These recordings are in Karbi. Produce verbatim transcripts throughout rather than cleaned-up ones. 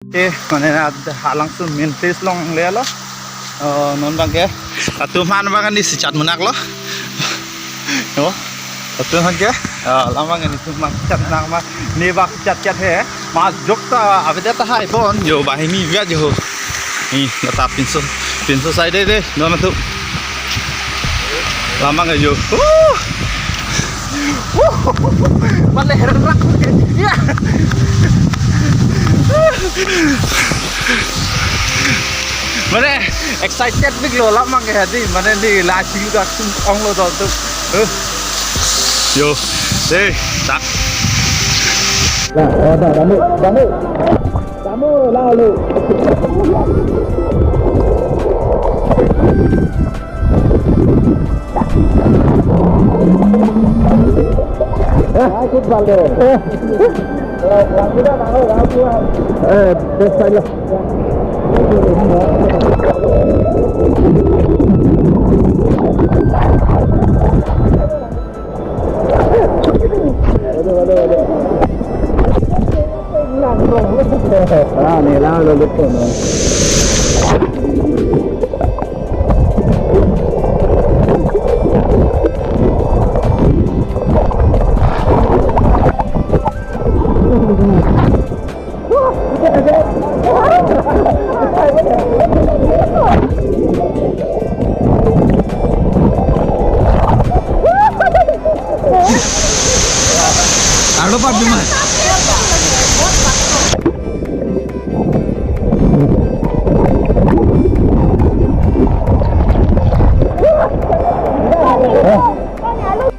Eh, mane ad-, halangso main place longlelo. Oh, non abangke. Atum aphan abang ni sichat munak lo. Oh, atum aphan ke. Ah, la abang ni atum aphan sichat munak ma. Ne bak sichat chat he. Mas jok ta, abang ta hai bon. Yo, banghini biya jo. Ni, nata pinso, pinso side de, non atum. La abang jo. Uh! Mane herak. Ya. Mane excited bik lo la abangke hadi. Mane ni la chinglu ka sung ong lo do tu. Eh. Yo. Eh, tak. Lah, oh, dah, dah, dah, dah. Kamu lalu. Eh, ikut balik. Eh. Eh, best lah. Ah, ni lang lo luto, no. Arlo pa biman.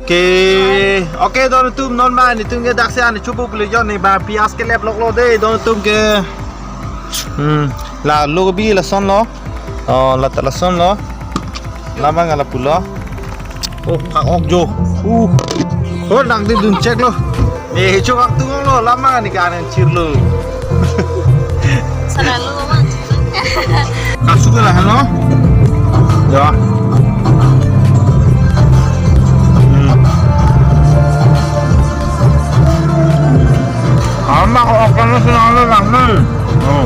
Okay, okay, don atum non ma, netum ke daksi an chubu kuli jo ne ba pias kelep loklo de, don atum ke. Hmm, la lo bi lason lo. Oh, la ta lason lo. La abang ala pulo. Oh, phak ok jo. Uh. Oh, nang di dun check lo. Eh, chok ak tung lo, la abang ni kan chir lo. Selalu, Mang. Kasu ke la, halo? Ya. Hmm. Ama ko akan na sinang lang ni. Oh.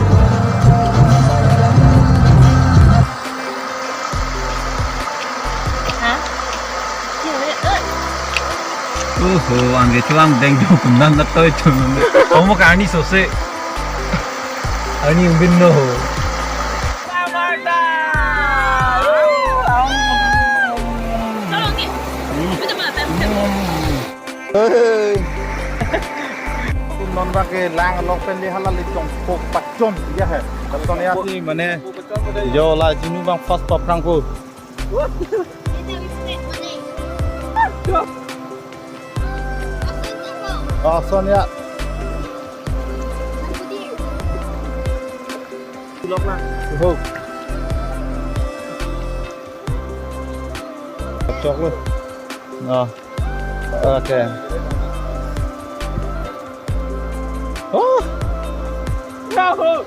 Ha? Oho, angke chuang deng jo kumdan na toi chun. Omo ka arni sose. Arni umbin no ho. Hey. Non abangke lang along pen di hala le chongpok pachon ya he. Lason ya. Mane jo la chinu abang first pa phrang ko. Lason ya. Lok na. Ho. Chok lo. Oh. Okay. Oh. Yahoo!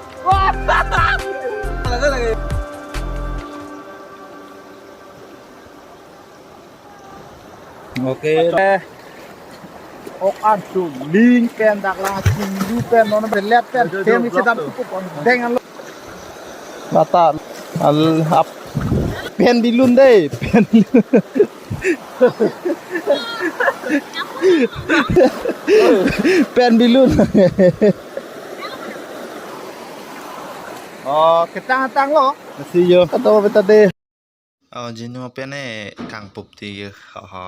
Okay. Ok an su ling pen dak la chinglu pen non belet pen pen ni sedap cukup on deng an lo. Mata al ap pen bilun de, pen bilun. Pen bilun. Oh, ketang tang lo. Masih yo. Atau apa tadi? Oh, jinu pen e kangpup ti yo. Ha ha.